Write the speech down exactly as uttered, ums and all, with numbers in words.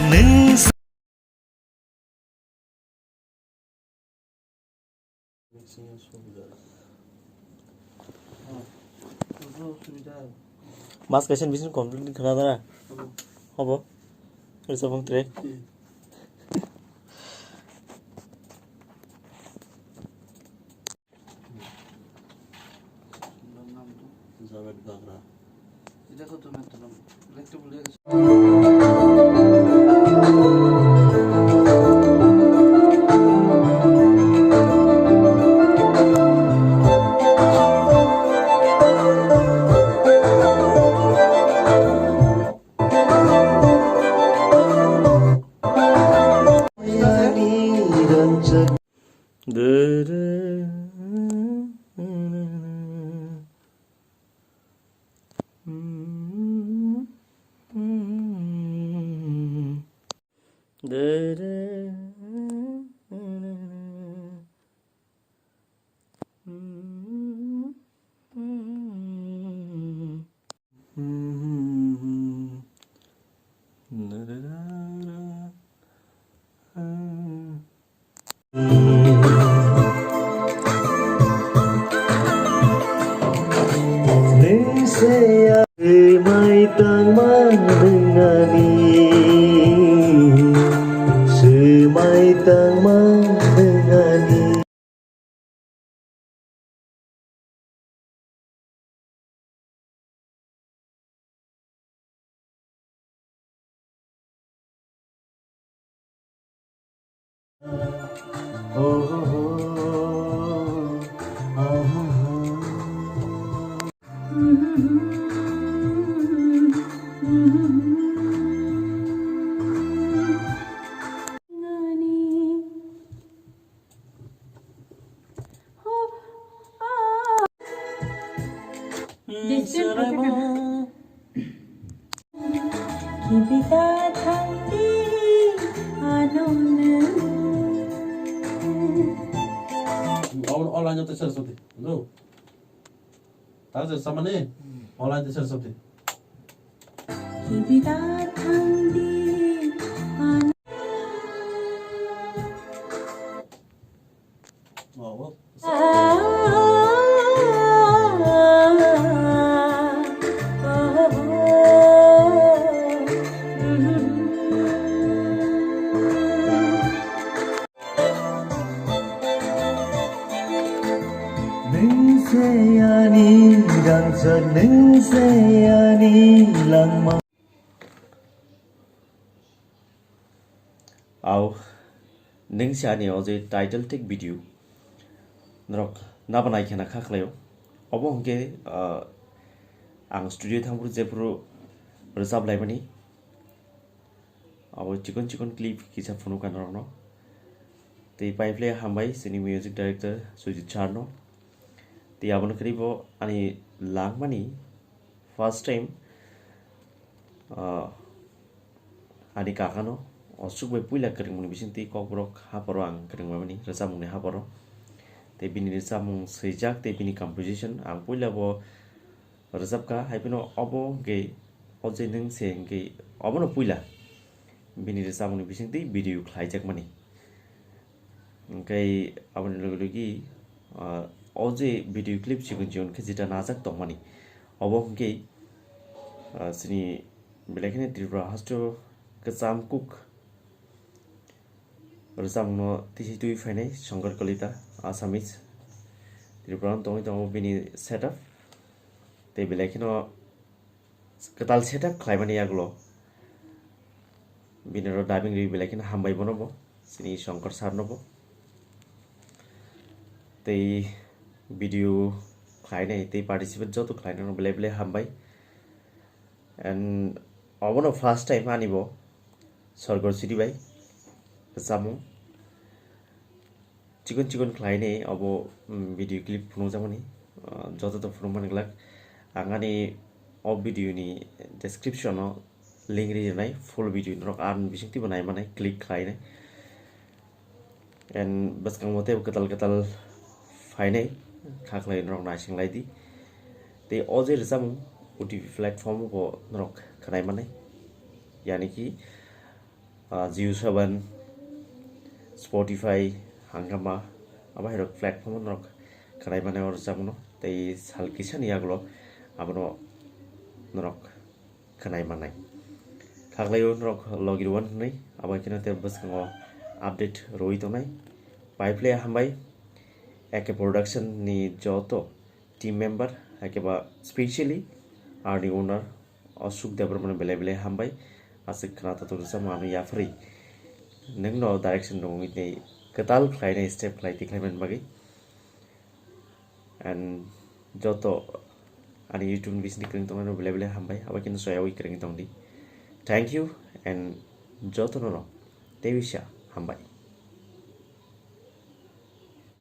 Nwng Mas kaisa bising complete khna dara. Hobo. Rwchapmung tre. Javed Bagra. Nwng se ya swmai tangma nwng ani, swmai tangma nwng ani. Kibita thangdi anungno. All, all line of the Saraswati. No. That's a samani. All line of the Saraswati. Kibita thangdi anungno. Nwng se ani rangchak, nwng se ani langma. Au, nwng se ani o je title track video norok nabo nai khena kha khlaio. Obo hwnkhe, ah, ang studio thangphuru jephuru rwchap laimani. Abo chikon chikon clip kisa phunukha norokno. Tei paiphle hambai chini music director Sujit sir no. Tei abono kwrwi bo ani langmani first time, ah, ani kakano osuk bai puila kwrwngmani bisingtwi kokborok haporo ang kwrwngmani rwchapmungni haporo. Tei bini rwchapmung swijak tei bini composition ang puila bo rwchapkha, hai phano obo hwnkhe o je nwng se hwnkhe obono puila bini rwchapmungni bisingtwi video khlaijakmani. Hwnkhe aboni logi logi, ah, o je video clip chikon chikon khe jeta najak tongmani, obo hwnkhe, ah, chini belai kheno Tripura hasteo kwcham kuk rwchapmungno tisi twi phainai Shankar Kalita, Assamese. Tripura no tongwi tongo bini setup. Tei belai kheno kwtal setup khlaimani yagulo bini oro dubbing rwi belai kheno hambai bono bo, chini Shankar sir no bo. Tei video khlainai tei participate joto khlainai no belai belai hambai. And obono first time ani bo Sorgor Siri bai rwchapmung. Chikon chikon khlainai obo, mm, video clip phunukjakmani, ah, joto to phunukmani glak. Ang ani o video ni description o link ri rwnai, full video norok ar bisingtwi bo nai manai, click khlainai. And bwskango teibo kwtal kwtal phainai, kha khlai norok naising lai di. Tei o je rwchapmung O T P platform o bo norok khnai manai. Yani ki Ah, Jio Saavn, Spotify, Hungama, abo hai rok platform o norok khnai mani o rwchapmano tei sal kisa ni yagulo abono norok khnai manai. Khaklai o norok logi rwan hwnwi abo kheno tei bwskango update rwi tongnai. Pai phle hambai A K Production ni joto team member, haikhe ba specially ani owner Ashok Debbarma no belai belai hambai. Aswk khna tatok rwchapma ano yapharwi nwngno direction rwngwi tei kwtal khlainai step khlai tikhlaimani bagwi. And joto ani YouTube ni bisingni kwrwng tongmani belai belai hambai, abo kheno soyawi kwrwngwi tongdi. Thank you and jotono no tei bisa hambai.